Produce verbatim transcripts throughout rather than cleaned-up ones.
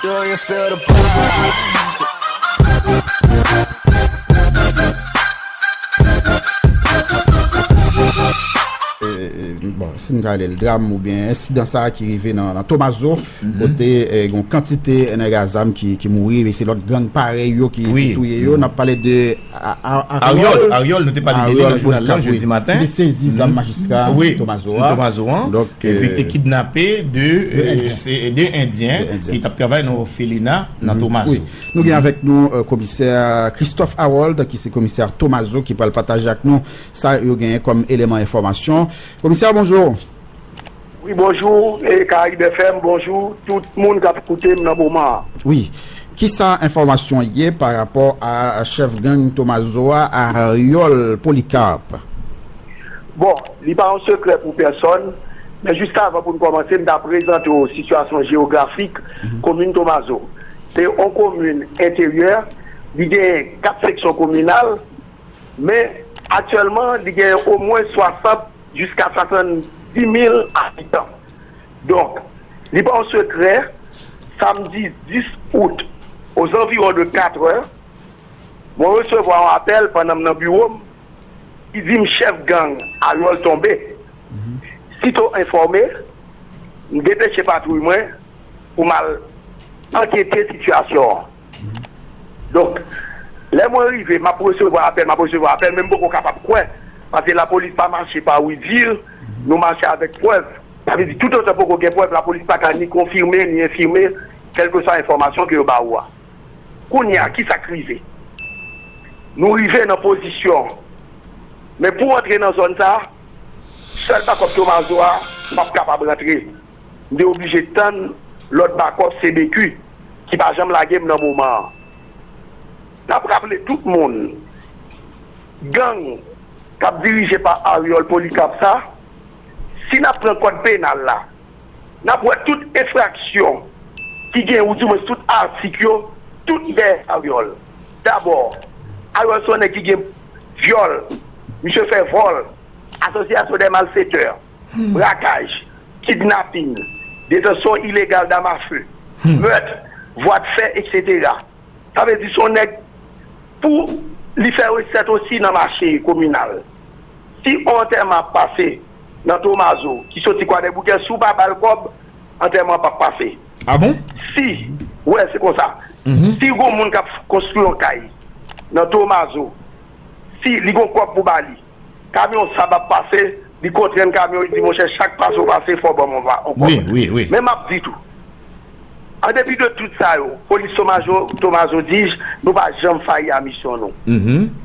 Do you feel the vibes? Eh, bon, si n ka rele l dram oubyen ensidan sa a ki rive nan, nan Tomazo, kote eh, gen yon kantite nèg a zam ki, ki mouri, e se lòt gang parèy yo ki, ki touye yo. N ap pale de A- A- Aryòl, Aryòl, nou te pale de li nan jounal la jodi maten. Ki te sezi zam majistra Tomazo a. Tomazo a. Donk, epi te kidnape de, de eh, Endyen. Se de Endyen ki t ap travay nan òfelina nan Tomazo. Wi. Nou gen avèk nou eh, komisè Christophe Harold, ki se komisè Tomazo, ki pral pataje ak nou sa yo genyen kòm eleman enfòmasyon. Komisè, bonjou. Wi, bonjou, eh, Caraïbes F M, bonjou, tout moun k ap koute m nan moman an. Wi. Kisa enfòmasyon ye pa rapò a chèf gang Tomazo a, Aryòl Polycarpe? Bon, li pa yon sekrè pou pèsòn, men jis avan pou n kòmanse, m ta prezante w sitiyasyon jewografik komin Tomazo. Se yon komin enteryè, li gen kat seksyon kominal, men aktyèlman, li gen omwen swasant jiska swasanndis mil abitan. Donk, li pa yon sekrè, samdi dis out, ozanviwon de katrè, mwen resevwa yon apèl pandan m nan biwo m, ki di m chèf gang Aryòl tonbe. Sito enfòme, m depeche patwouy mwen pou m al ankete sitiyasyon an. Donk, lè mwen rive, m ap resevwa apèl, m ap resevwa apèl, men m poko kapab kwè. Paske lapolis pa mache pa wi di, nou mache avèk prèv. Sa vle di, toutotan poko gen prèv, lapolis pa ka ni konfime, ni enfime, kèlkeswa enfòmasyon ke yo ba ou a. Kounye a, kisa k rive? Nou rive nan pozisyon. Men pou antre nan zòn sa a, sèl bakòp Tomazo a p ap kapab rantre. M te oblije tann lòt bakòp C B Q ki pa janm lage m nan moman an. N ap raple tout moun, gang k ap dirije pa Aryòl Polikap sa, si n ap pran kòd penal la, n ap wè tout enfraksyon ki gen, oudimwens tout atik yo, tout dèyè Aryòl. Dabò, Aryòl se yon nèg ki gen vyòl, misye fè vòl, asosyasyon dè malfetè, brakaj, kidnapin, detansyon ilegal dam a fe, mèt, vwa de fè, etsetera. Sa vle di se yon nèg pou li fè resèt osi nan mache kominal. Si yon antèman ap pase nan Tomazo ki soti Kwadèboukè, si w pa ba l kòb, antèman an p ap pase. Ah bon? Si, wè, se konsa. Si gon moun k ap konstwi yon kay nan Tomazo, si li gon kòb pou ba li, kamyon sab ap pase, li kontrenn kamyon, li di, monchè, chak pase w pase, fò w ban m yon va-, yon kòb. Wi, wi, wi. Men m ap di tou, an depi de tout sa yo, polis Tomazo, Tomazo Dij, nou pa janm fayi a misyon nou.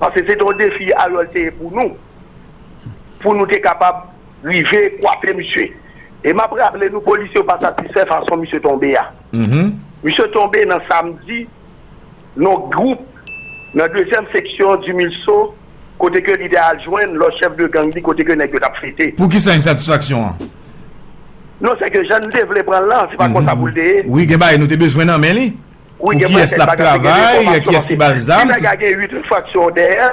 Paske se te yon defi Aryòl te ye pou nou, pou nou te kapab rive kwape misye. E m ap raple nou, polis yo pa satisfè fason misye tonbe a. Misye tonbe nan samdi, nan gwoup, nan dezyèm seksyon di Milso, kote ke li te al jwenn lòt chèf de gang li, kote ke nèg yo t ap fete. Pou kisa ensatisfaksyon an? Non, se ke jan n te vle pran l lan, se pa konsa pou l te ye. Wi, gen bagay nou te bezwen nan men li. Wi, pou gen kiyès l ap travay, kiyès ki ba l zam. Si nèg la gen uit enfraksyon dèyè,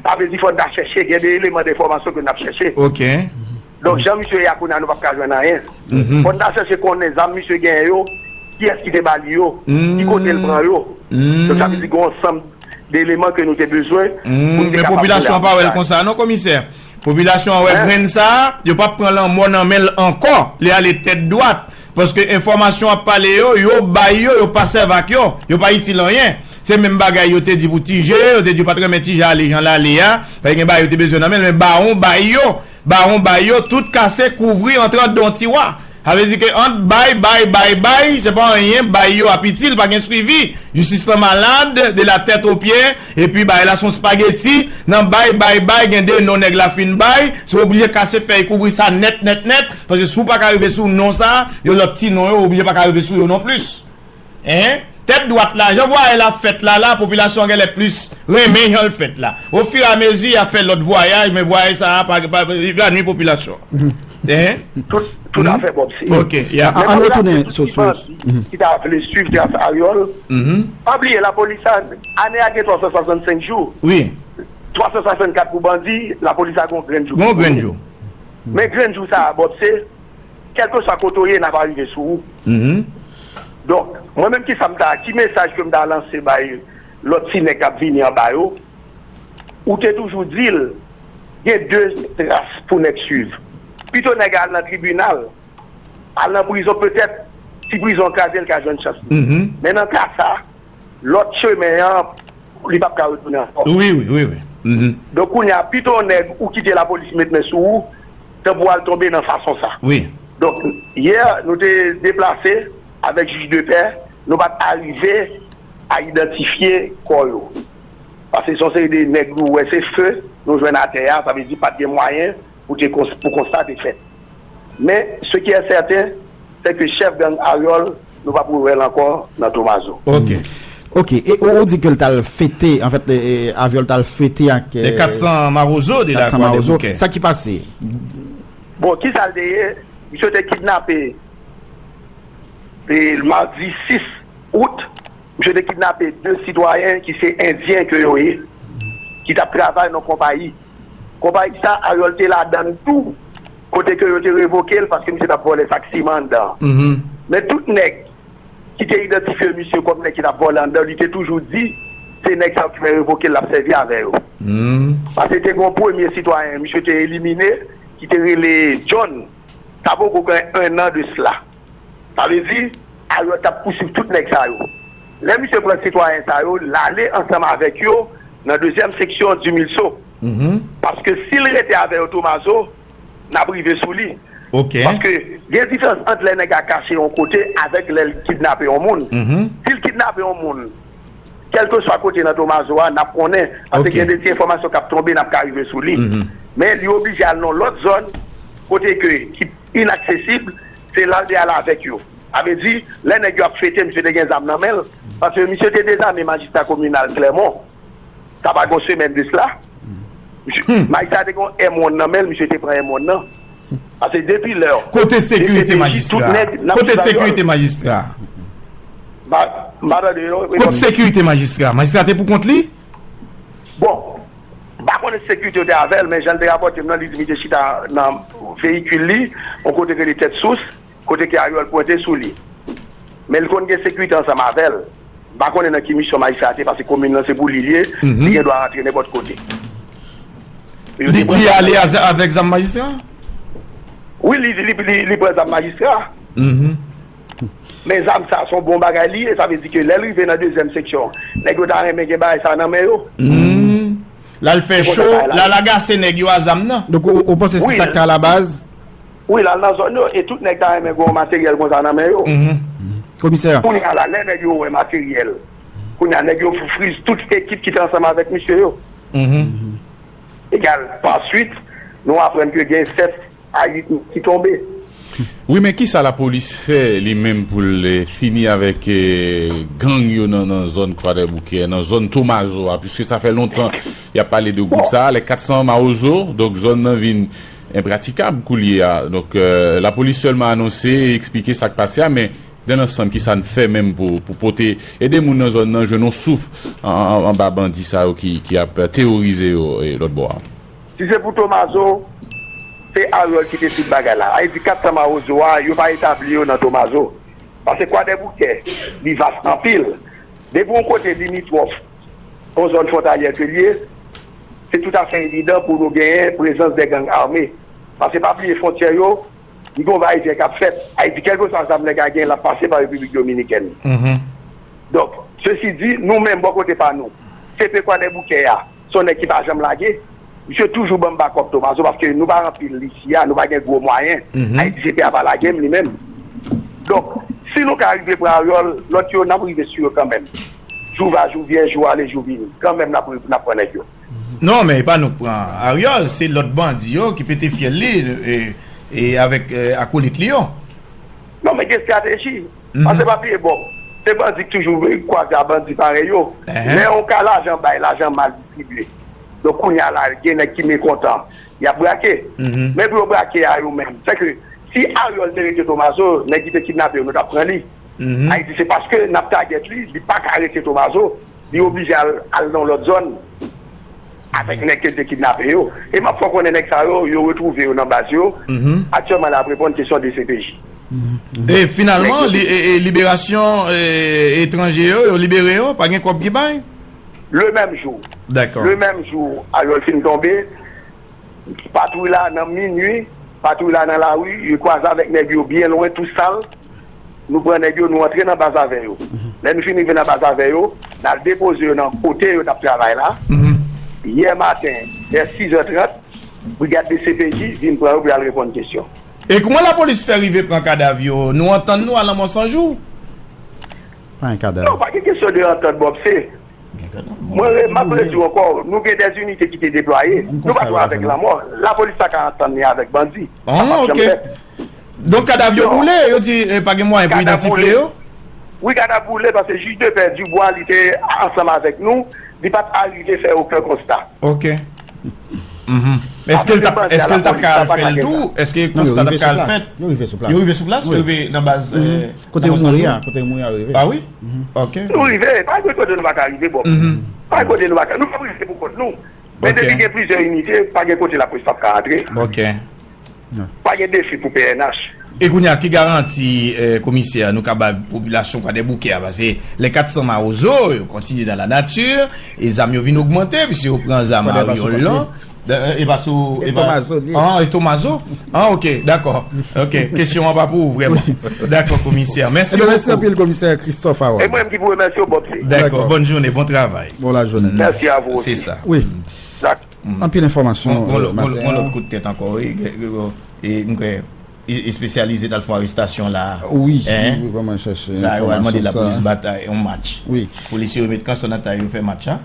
sa vle di fò n ta chèche, gen de eleman de enfòmasyon ke n ap chèche. Ok. Donk, jan misye ye a kounye a, nou p ap ka jwenn anyen. Fò n ta chèche konnen zam misye genyen yo, kiyès ki te ba li yo, ki kote l pran yo. Donk, sa vle di gen yon ansanm de eleman ke nou te bezwen pou n te kapab. Men popilasyon an pa wè l konsa non, komisè. Popilasyon an wè grenn sa a, yo p ap pran lanmò nan men l ankò. Li ale tèt dwat. Paske enfòmasyon ap pale yo, yo bay yo, yo pa sèvi ak yo, yo pa itil anyen. Se menm bagay yo te di pou Tije, yo te di yo pa t renmen Tije ale jan l ale a, paske gen bagay yo te bezwen nan men l, men Bawon bay yo, Bawon bay yo, tout kase, kouvri, antre anndan yon tiwa. Sa vle di ke ant bay, bay, bay, bay, se pa anyen, bay yo ap itil, pa gen swivi. Jistis lan malad, de la tèt o pye, epi bagay la se yon spageti, nan bay, bay, bay, gen de non nèg la fin bay, se oblije kase fèy kouvri sa nèt, nèt, nèt, paske si w pa ka rive sou non sa, yo lòt ti non yo, oblije pa ka rive sou yo non plis. Hein? Tèt dwat la, jan vwayaj la ap fèt la, la, popilasyon an genlè plis renmen jan l fèt la. Ofiramezi, y ap fè lòt vwayaj, men vwayaj sa a pa, pa, pa, pa nwi popilasyon an. Hein? Tout, tout à fait, Bob, se. Ok, yeah. Men an, an retounen sou, sou bandi ki ta vle swiv tras Aryòl. Pa bliye, lapolis la, ane a gen twa san swasannsenk jou. Wi. Twa san swasannkat pou bandi, lapolis la gon grenn jou. Gon grenn jou. Men grenn jou sa a, Bob, se, kèlkeswa kote w ye, n ap rive sou ou. Donk, Mwen menm ki sa m ta, ki mesaj ke m ta lanse bay lòt ti nèg k ap vini anba yo, ou te toujou di l, gen de tras pou nèg swiv. Pito nèg al nan tribinal, al nan prizon, petèt, si prizon an kraze, l ka jwenn chans li. Men nan ka sa, lòt chemen an, li p ap ka retounen ankò. Wi, wi, wi, wi. Donk, kounye a, pito nèg ou kite lapolis met men sou ou, tanpou al tonbe nan fason sa. Wi. Donk, yè, nou te deplase avèk jij de pè, nou pa t arive a idantifye kò yo. Paske se yon seri de nèg nou wè se fe nou jwenn atè a, sa vle di pa t gen mwayen pou te kons-, pou konsta te fèt. Men, ce qui est certain, c'est que chèf gang Aryòl, nou p ap rewè l ankò nan Tomazo. Ok. Ok, e ou, ou di ke l t al fete, anfèt, e, e, Aryòl t al fete ak, e, kat san mawozo de la Kwadèboukè. Sa ki pase? Bon, ki sa l te ye? Misye te kidnape, e, madi sis out, misye te kidnape de sitwayen ki se endyen ke yo ye, ki t ap travay nan konpayi. Konpayi sa, Aryòl te ladann tou, kote ke yo te revoke l paske misye t ap vòlè sak siman anndan. Men tout nèg ki te idantifye misye kòm nèg ki t ap vòlè anndan, li te toujou di se nèg sa yo ki fè revoke l, l ap sèvi avè yo. Paske te gen yon premye sitwayen, misye te elimine, ki te rele John. Sa poko gen en an de sila. Sa vle di, Aryòl t ap pouswiv tout nèg sa yo. Lè misye pran sitwayen sa yo, l ale ansanm avèk yo nan dezyèm seksyon di mil so. Paske si l rete avè yo, Tomazo, n ap rive sou li. Ok. Paske gen diferans ant lè nèg la kache yon kote avèk lè l kidnape yon moun. Si l kidnape yon moun, kèlkeswa kote nan Tomazo a, n ap konnen. Paske gen de ti enfòmasyon k ap tonbe, n ap ka rive sou li. Men li oblije al nan lòt zòn, kote ke, ki inaksesib, se la l te al avèk yo. Sa vle di, lè nèg yo ap fete, misye te gen zam nan men l. Paske misye te dezame majistra kominal Klèmon. Sa pa gen yon semèn de sila. Misye, majistra te gen yon M one nan men l, misye te pran M one nan. Paske depi lè. Kote sekirite majistra? Kote sekirite majistra? M pa tande non. Kot sekirite majistra? Majistra te pou kont li? Bon, m pa konnen si sekirite yo te avè l, men jan l te rapòte m nan, li di misye chita nan veyikil li, yon kote rele Tèt Sous, kote ke Aryòl pwente sou li. Men l konn gen sekirite ansanm avè l. M pa konnen nan ki misyon majistra a te, paske komin nan se pou li l ye, li gen dwa rantre nenpòt kote. Li, li ale avèk zam majistra? Wi, li, li, li, li pran zam majistra. Men zam sa, se yon bon bagay li ye, sa vle di ke lè l rive nan dezyèm seksyon, nèg yo ta renmen gen bagay sa nan men yo. L al fè cho, l al agase nèg yo a zam nan. Donk, ou, ou panse se sa k te alabaz? Wi, l al nan zòn yo, e tout nèg ta renmen gen yon materyèl konsa nan men yo. Komisè. Kounye a la, lè nèg yo wè materyèl, kounye a, nèg yo friz tout ekip ki te ansanm avèk misye yo. Egal, pa swit, nou aprann ke gen sèt a uit moun ki tonbe. Wi, men kisa lapolis fè li menm pou l, eh, fini avèk, eh, gang yo nan, nan zòn Kwadèboukè, nan zòn Tomazo a, piske sa fè lontan y ap pale de gwoup sa a, lè kat san Mawozo, donk zòn nan vin enpratikab koulye a. Donk, eh, lapolis sèlman anonse e eksplike sa k pase a, men dan lansanm, kisa n fè menm pou, pou pote, ede moun nan zòn nan jwenn yon souf an, an, anba bandi sa yo ki, ki ap teworize yo, eh, lòt bò a? Si se pou Tomazo, se Aryòl ki te tout bagay la. Sa vle di kat san Mawozo a, yo pa etabli yo nan Tomazo. Paske Kwadèboukè, li vas anpil. Depi yon kote limitwòf, yon zòn fwontalyè ke l ye, se toutafè evidan pou nou genyen prezans de gang ame. Paske pa bliye fwontyè yo, li gon vayevyen k ap fèt. Sa vle di kèlkeswa zam nèg la gen, l ap pase pa Repiblik Dominikèn. Donk, sesi di, nou menm bò kote pa nou, C P Kwadèboukè a, se yon nèg ki pa janm lage. Misye toujou ban m bakòp Tomazo, paske nou pa anpil isi a, nou pa gen gwo mwayen. Sa vle di C P a pa lage m li menm. Donk, si nou ka rive pran Aryòl, lòt yo, n ap rive sou yo kanmenm. Jou va, jou vyen, jou ale, jou vini. Kanmenm, n ap, n ap pran nèg yo. Non, men e pa nou k pran Aryòl, se lòt bandi yo ki pete fyèl li, e, e avèk, e, akolit li yo. Non, men gen estrateji. Paske pa bliye, bon, se bandi k toujou kwaze a bandi parèy yo. Lè yon ka lajan bay, lajan mal distribye. Donk, kounye a la, gen nèg ki mekontan, y ap brake. Men pou yo brake a yo menm. Sèke si Aryòl te rete Tomazo, nèg ki te kidnape yo, nou t ap pran li. Ayiti, se paske n ap tagèt li, li pa ka rete Tomazo, li oblije al, al nan lòt zòn avèk nèg ke l te kidnape yo. E m ap fè w konnen nèg sa yo, yo retwouve yo nan baz yo. Aktyèlman, l ap reponn kesyon D C P J. E finalman, li, e, e, liberasyon, e, etranje yo, yo libere yo, pa gen kòb ki bay? Le menm jou. Dakò. Le menm jou, avyòl fin tonbe, patwouy la nan minui, patwouy la nan lari, yo kwaze avèk nèg yo byen lwen, tou sal. Nou pran nèg yo, nou antre nan baz avè yo. Lè nou fin rive nan baz avè yo, n al depoze yo nan kote yo t ap travay la. Yè maten, vè sis è trant, brigad D C P J vin pran yo pou y al reponn kesyon. E kòman lapolis fè rive pran kadav yo? Nou antann nou a Lanmò San Jou? Pa gen kadav. Non, pa gen kesyon de antant, Bob. Se, mwen, re- m ap redi w ankò, nou gen dè inite ki te deplwaye. Nou pa jwe avèk lanmò. Lapolis pa ka antann li avèk bandi. Sa p ap janm fèt. Donk, kadav yo boule, yo di, eh, pa gen mwayen pou idantifye yo? Wi, kadav boule, paske jij de pè Dubois, li te ansanm avèk nou, li pa t arive fè okenn konsta. Ok. Èske l t ap, èske l t ap ka al fè l tou? Èske konsta t ap ka al fèt? Yo rive sou plas. Yo rive sou plas, yo rive nan baz, eh, kote yo mouri a, kote yo mouri a, yo rive. Ah wi? Ok. Nou rive, pa gen kote nou pa ka rive, Bob. Pa gen kote nou pa ka, nou p ap rive pou kont nou. Men depi gen plizyè inite, pa gen kote lapolis p ap ka antre. Ok. Pa gen defi pou P N H. E kounye a, ki garanti, eh, komisè, nou ka bay popilasyon Kwadèboukè a? Paske lè kat san mawozo, yo kontinye dans la nature, e zam yo vin ogmante, piske yo pran zam a Riyòl lan. E pa sou, e pa, Tomazo li ye. Ah, e Tomazo? Ah, ok, dakò. Ok, kesyon an pa pou ou, vrèman. Dakò, komisè. Mèsi bokou. Mèsi anpil, komisè Christophe Awa. E mwen menm ki pou remèsye w, Bob. Dakò, bòn jounen, bon travay. Bon lajounen. Mèsi a vou osi. Se sa. Wi. Anpil enfòmasyon, gon, gon, eh, gon, maten gon an. Lòt kout tèt ankò, wi. E, e, m kwè, e, espesyalize t al fè arestasyon la. Wi, wi, wi, vrèman chèche enfòmasyon sa. Sa yo al mande lapolis batay, yon match. Wi. Polisye yo met kanson nan tay yo fè match la.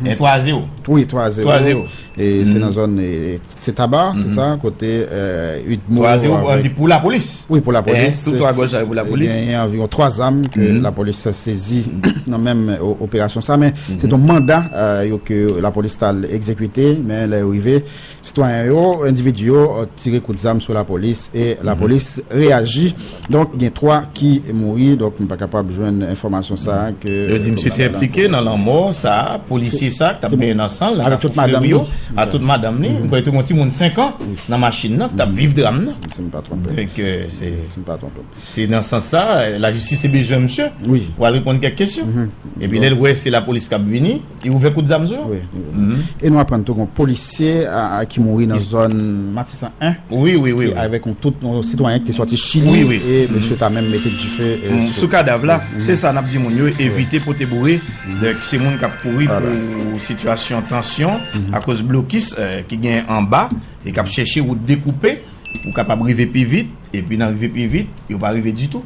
E twa zewo. Wi, twa zewo. Twa zewo. E se nan zòn, e, se Taba, se sa, kote, eh, Udmo twa zewo avèk pou lapolis. Wi, pou lapolis. Tout twa gòl sa yo pou lapolis. Genyen anviwon twa zam ke lapolis sezi nan menm o- operasyon sa, men se yon manda, eh, yo ke lapolis t al egzekite, men lè yo rive, sitwayen yo, endividi yo, eh, tire kout zam sou lapolis e lapolis reyaji. Donk, gen twa ki mouri, donk m pa kapab jwenn enfòmasyon sa a ke yo di misye te enplike nan lanmò sa a, polisye sa a, k t ap benyen nan san l, nan Kafou Fleuri yo, a tout madanm li. M kwè tou gon timoun senk an nan machin nan, k t ap viv dram nan. Si m pa twonpe. Donk, eh, se Si m pa twonpe. Se nan sans sa, lajistis te bezwen misye pou al reponn kèk kesyon. Epi lè l wè se lapolis k ap vini, li ouvè kout zam sou yo. Wi, wi. E nou aprann tou gon polisye a, a, ki mouri nan zòn Matisan en. Wi, wi, wi, wi. Avèk yon tout yon sitwayen ki te sòti Chili e mesye ta menm mete dife, eh, sou kadav la. Se sa n ap di moun yo, evite pote boure. Donk, se moun k ap kouri pou sitiyasyon tansyon akoz blokis, eh, ki gen anba e k ap chèche wout dekoupe. Ou kapab rive pi vit, epi nan rive pi vit, yo pa rive ditou.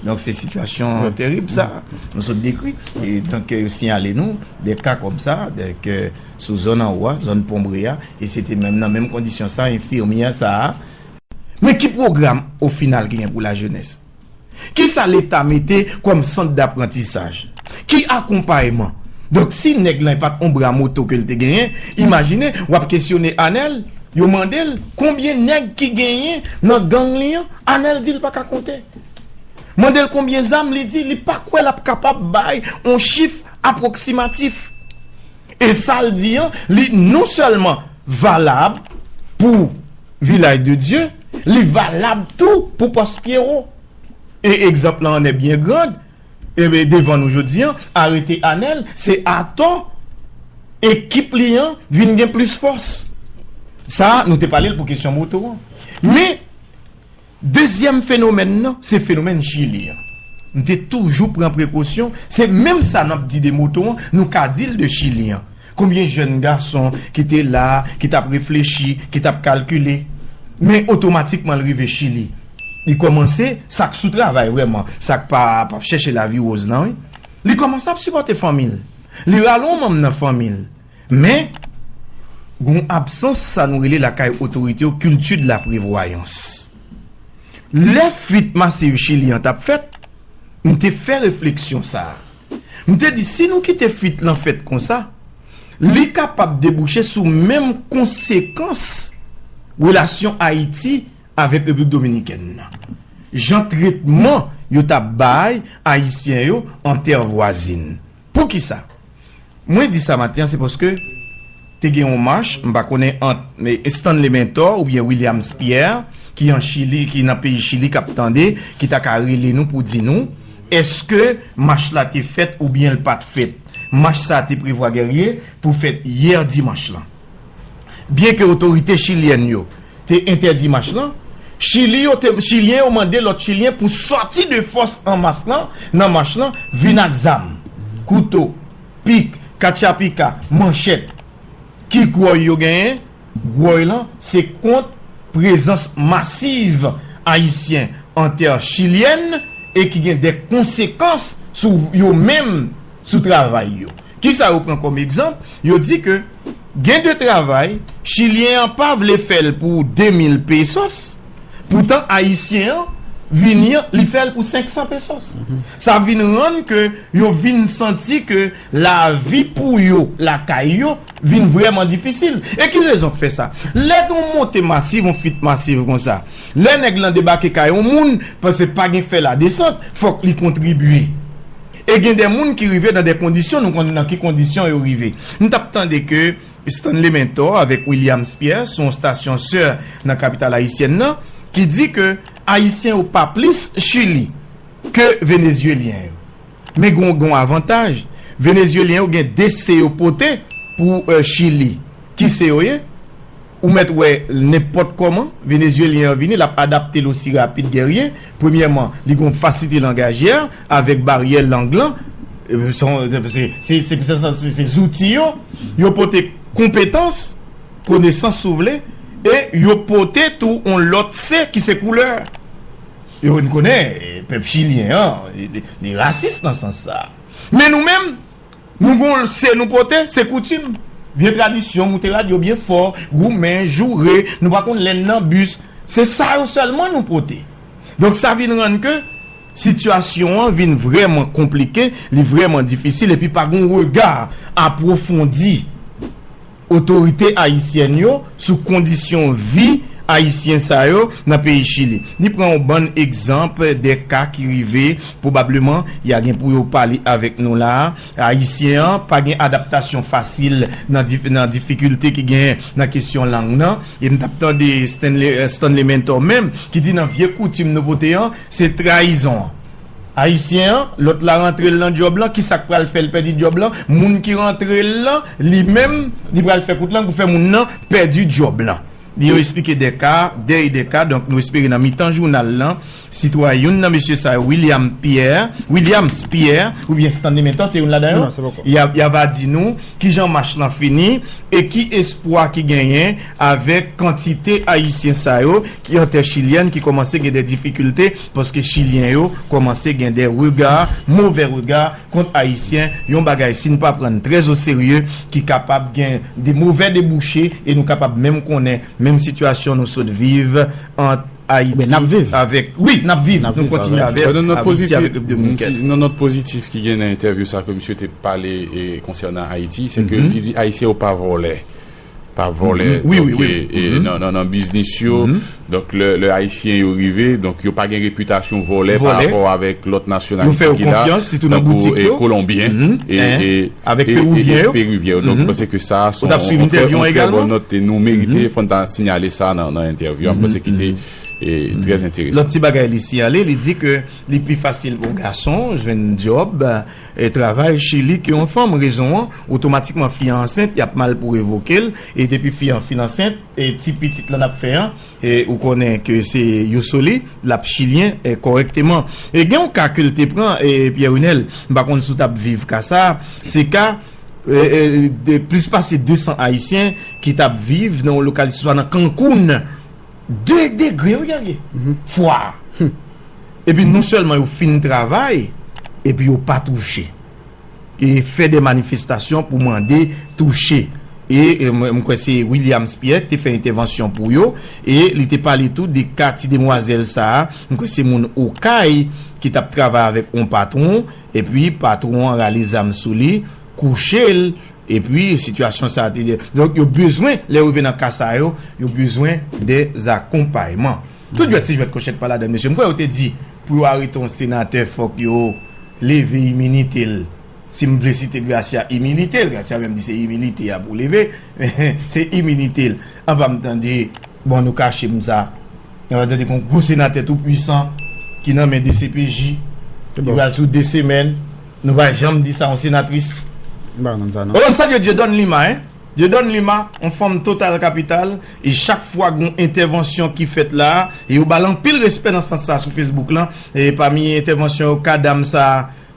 Donk, se sitiyasyon terib sa, nou sot dekri. E donk, yo siyale nou de ka kòm sa, donk, sou zòn anwo a, zòn Ponbre a, e se te menm nan menm kondisyon sa, enfimyè sa a. Men ki pwogram, o final, ki gen pou lajenès? Kisa Leta mete kòm sant daprantisaj? Ki akonpayman? Donk, si nèg lan pa t yon bra moto ke l te genyen, imajine, w ap kesyone Anèl, yo mande l konbyen nèg ki genyen nan gang li an, Anèl di l pa ka konte. Mande l konbyen zam, li di li pa kwè l ap kapab bay yon chif apwoksimatif. E sa l di an, li non sèlman valab pou Vilaj de Dye, li valab tou pou Pòs Pyewo. E egzanp lan an est bien grand, e ben, devan nou jodi an, arete Anèl, se atò ekip li an vin gen plis fòs. Sa, nou te pale l pou kesyon moto an. Men, dezyèm fenomèn nan, se fenomèn Chili an. M te toujou pran prekosyon, se menm sa n ap di de moto an, nou ka di l de Chili an. Konbyen jèn gason ki te la, ki t ap reflechi, ki t ap kalkile, men otomatikman l rive Chili. Li kòmanse, sa k sou travay vrèman, sa k pa, p ap chèche lavi woz lan, wi. Li kòmanse ap sipòte fanmi l. Li rale yon manm nan fanmi l. Men, gon absans sa nou rele lakay otorite yo, kilti de la prevwayans. Lè fwit masiv Chili an t ap fèt, m te fè refleksyon sa a. M te di, si nou kite fwit lan fèt konsa, li kapab debouche sou menm konsekans relasyon Ayiti avèk Repiblik Dominikèn nan. Jan tretman yo t ap bay Ayisyen yo an tè vwazin. Poukisa? Mwen di sa maten an, se paske te gen yon mach, m pa konnen ant, eh, Stanley Mentor oubyen Williams Pierre, ki an Chili, ki nan peyi Chili, k ap tande, ki ta ka rele nou pou di nou, èske mach la te fèt oubyen l pa t fèt? Mach sa a te prevwa, Guerrier, pou fèt yè dimanch lan. Byenke otorite chilyèn yo te entèdi mach lan, Chili yo te, Chilyen yo mande lòt Chilyen pou sòti de fòs an mas lan, nan mach lan, vin ak zam, kouto, pik, katchapika, manchèt. Ki gwòy yo genyen? Gwòy lan se kont prezans masiv Ayisyen an tè chilyèn e ki gen de konsekans sou yo menm, sou travay yo. Kisa yo pran kòm egzanp? Yo di ke gen de travay, Chilyen an pa vle fè l pou de mil pesos, poutan Ayisyen an vini an, li fè l pou senk san pesos. Sa vin rann ke yo vin santi ke lavi pou yo, lakay yo, vin vrèman difisil. E ki rezon k fè sa? Lè gen yon monte masiv, yon fit masiv konsa, lè nèg lan debake kay yon moun, paske pa gen fè ladesant, fòk li kontribye. E gen de moun ki rive nan de kondisyon, nou konn nan ki kondisyon yo rive. M t ap tande ke Stanley Mentor avèk Williams Pierre sou yon stasyon sè nan kapital ayisyèn nan, ki di ke Ayisyen yo pa plis Chili ke Venezyelyen yo. Men gen, gen yon avantaj. Venezyelyen yo gen de se yo pote pou, eh, Chili. Ki se yo ye? Ou mèt wè, nenpòt kòman, Venezyelyen an vini, l ap adapte l osi rapid, Guerrier. Premyèman, li gen yon fasilite langajyè avèk baryè lang lan. Eh, se, se, se zouti yo. Yo pote konpetans, konesans, si w vle, e yo pote tou yon lòt se ki se koulè. Yo, n konnen, eh, pèp chilyen an, li, li, li rasis nan sans sa. Men nou menm, nou gon se nou pote, se koutim. Vye tradisyon, moute radyo byen fò, goumen, joure, nou pa konn lè n nan bis. Se sa yo sèlman nou pote. Donk, sa vin rann ke sitiyasyon an vin vrèman konplike, li vrèman difisil, epi pa gon rega apwofondi otorite ayisyèn yo sou kondisyon vi Ayisyen sa yo nan peyi Chili. Li pran yon bann egzanp de ka ki rive, pwobableman, y a gen pou yo pale avèk nou la a. Ayisyen an pa gen adaptasyon fasil nan dif-, nan difikilte ki genyen nan kesyon lang nan. E m t ap tande Stanley, eh, Stanley Mentor menm, ki di nan vye koutim nou pote an, se trayizon an. Ayisyen an, lòt la rantre l nan djòb lan, ki sa k pral fè l pèdi djòb lan? Moun ki rantre l lan, li menm, li pral fè kout lang pou fè moun nan pèdi djòb lan. Li yo esplike de ka, de e de ka, donk nou espere nan mitan jounal lan, sitwayen, youn nan mesye sa yo, William Pierre, Williams Pierre, oubyen Stanley Mentor, se youn ladan yo, y a, y a va di nou kijan mach lan fini e ki espwa ki genyen avèk kantite Ayisyen sa yo ki an tè chilyèn ki kòmanse gen de difikilte paske Chilyen yo kòmanse gen de rega, move rega kont Ayisyen, yon bagay si n pa pran n trè o serye, ki kapab gen de move debouche e nou kapab menm konnen menm sitiyasyon nou sot viv ant Ayiti avèk, wi, n ap viv, nou kontinye avèk Ayiti avèk Repiblik Dominikèn. Nan nòt pozitif ki gen nan entèvyou sa ke misye te pale e konsènan Ayiti, se ke li di Ayisyen yo pa vòlè. Pa vòlè, wi, wi, wi, nan, nan, nan biznis yo. Donk, lè, lè Ayisyen yo rive, donk, yo pa gen repitasyon vòlè pa rapò avèk lòt nasyonalite ki la, tankou, e, Kolonbyen, e, e, avèk e, e, Perivyen yo. Donk, mwen panse ke sa, se yon, yon trè, yon trè bòn nòt, e nou merite, fò n ta siyale sa nan, nan entèvyou a. Mwen panse ki te, e, trè enteresan. Lòt ti bagay li siyale, li di ke li pi fasil pou gason jwenn djòb, e, travay Chili ke yon fanm. Rezon an, otomatikman fi an ansent, y ap mal pou revoke l, e depi fi an fin ansent, e ti pitit lan ap fè an, e ou konnen ke se yo soli, l ap chilyen, e, kòrèkteman. E gen yon ka ke l te pran, e, Pierre Runel, m pa konn si w t ap viv ka sa, se ka, e, e, de plis pase de san Ayisyen ki t ap viv nan yon lokalite, swa nan Cancun, de degre, wi, Guerrier. Fwa. Epi non sèlman yo fin travay, epi yo pa touche. E fè de manifestasyon pou mande touche. E, e, mwen, mwen kwè se Williams Pierre ki te fè entèvansyon pou yo. E li te pale tou de ka ti demwazèl sa a. Mwen kwè se moun Okay ki t ap travay avèk yon patwon. Epi patwon an rale zam sou li, kouche l. Epi sitiyasyon sa a te de. Donk, yo bezwen, lè yo rive nan ka sa yo, yo bezwen de akonpayman. Tout jwèt se jwèt kòchèt pa ladan l, mesye. M kwè yo te di, pou yo arete yon senatè, fòk yo leve iminite l. Si m vle site Gracia, imilite l. Gracia menm di se imilite a pou leve. Se iminite l. Anba m tande, bon, nou kache m sa. Sa vle di gen yon gwo senatè tou pwisan ki nan men D C P J. Li pral sou de semèn. Nou pa janm di sa yon senatris. Ou konn sa vle di Dieudonne Lima, en? Dieudonne Lima, yon fanm total kapital, e chak fwa gen yon entèvansyon ki fèt la, e yo ba l anpil respè nan sans sa sou Facebook lan, e pami entèvansyon yo, ka dam sa,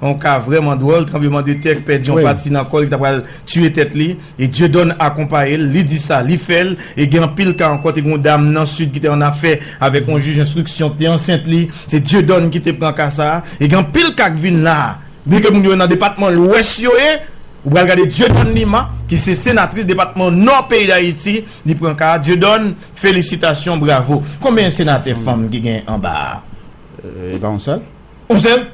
yon ka vrèman dwòl, tranblemanntè k pèdi yon pati nan kò l, ki ta pral tiye tèt li, e Dieudonne akonpaye l, li di sa, li fè l, e gen anpil ka ankò, te gen yon dam nan Sid ki te ann afè avèk yon jij enstriksyon ki te ansent li, se Dieudonne ki te pran ka sa, e gen anpil ka k vin la, byenke moun yo nan depatman Lwès yo ye, ou pral gade Dieudonne Lima, ki se senatris depatman Nò peyi Dayiti, li pran ka a. Dieudonne, felisitasyon, bravo. Konbyen senatè fanm ki gen anba a? E pa yon sèl? Yon sèl?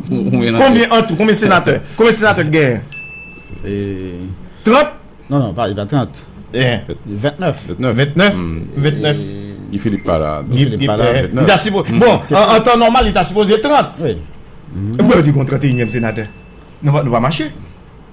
Konbyen an tou? Konbyen senatè? Konbyen senatè ki genyen? Trant? Non, non, pa, e pa trant. Ventnèf. Ventnèf? Ventnèf. Guy Philippe pa la. Guy Philippe pa la. Li ta sipo-, bon, an tan nòmal, li ta sipoze trant. Wi. Bon, yo di gon trannteyinyèm senatè. Nou pa, nou pa mache.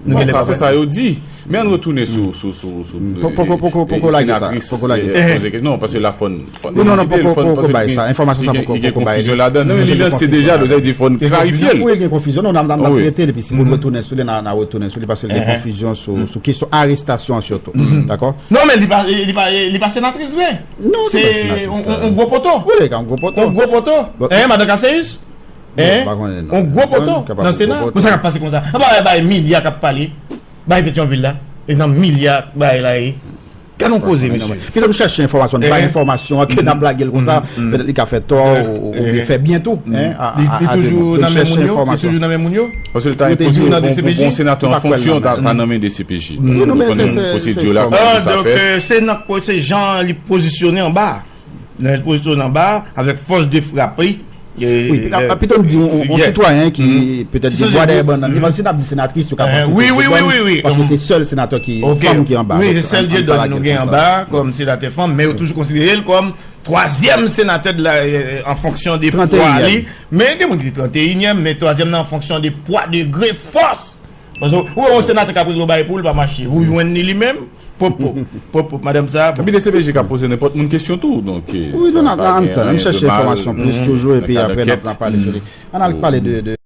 Non, sa se sa yo di. Men ann retounen sou, sou, sou, sou, poko, poko, poko, poko lage sa, senatris, poko lage sa. Poze kesyon. Non, paske la fòn, fòn, non, non, poko, poko bay sa. Enfòmasyon sa poko, poko bay. Gen konfizyon ladan. Non, men li lanse deja, sa vle di fòn klarifye l. Wi, gen konfizyon. Non, n ap, n ap trete l, epi si pou n retounen sou li, n a, n a retounen sou li, paske gen konfizyon sou, sou kesyon arestasyon an sitou. Dakò? Non, men li pa, li pa, li pa senatris vre. Non, se yon, yon gwo poto. Wi, yon gwo poto. Yon gwo poto. Hein, madan Cassius? Hein? Yon gwo poto nan Sena. Bon, sa k ap pase konsa? Anba, bay milya k ap pale. Bay Petyonvil la. E nan milya bay la ye. Gade yon koze, mesye. Pito nou chèche enfòmasyon, nou pa enfòmasyon an ke n ap lage l konsa, petèt li ka fè tò ou, ou byen fè byen tou, hein, a, a, a de moun. Nou chèche enfòmasyon. Li toujou nan men moun yo? Paske l ta enposib pou, pou, pou yon senatè an fonksyon ta, ta nan men D C P J. Wi, non, men se, se, se fòm. Ah, donk, euh, se nan, se jan li pozisyone anba. Nan pozisyon anba, avèk fòs de frap li. Wi, pito m di yon, yon sitwayen ki petèt gen dwa dèyè bannann li, menm si n ap di senatris, yo ka panse se Dieudonne, paske se sèl senatè ki, fanm ki anba. Wi, se sèl Dieudonne nou gen anba kòm senatè fanm, men yo toujou konsidere l kòm twazyèm senatè de la, euh, an fonksyon de pwa li. Men gen moun ki di trannteyinyèm, men twazyèm nan an fonksyon de pwa, degre, fòs. Paske ou wè yon senatè k ap regle yon bagay pou ou, li pa mache. Ou jwenn li, li menm, pwòp, pwòp, pwòp, pwòp, madanm sa, bon. Epi D C P J ka poze nenpòt moun kesyon tou, donk, eh, wi, nou, n ap, n ap tann, n ap chèche enfòmasyon plis toujou, epi apre, n ap, n ap pale sou li. Ann al pale de, de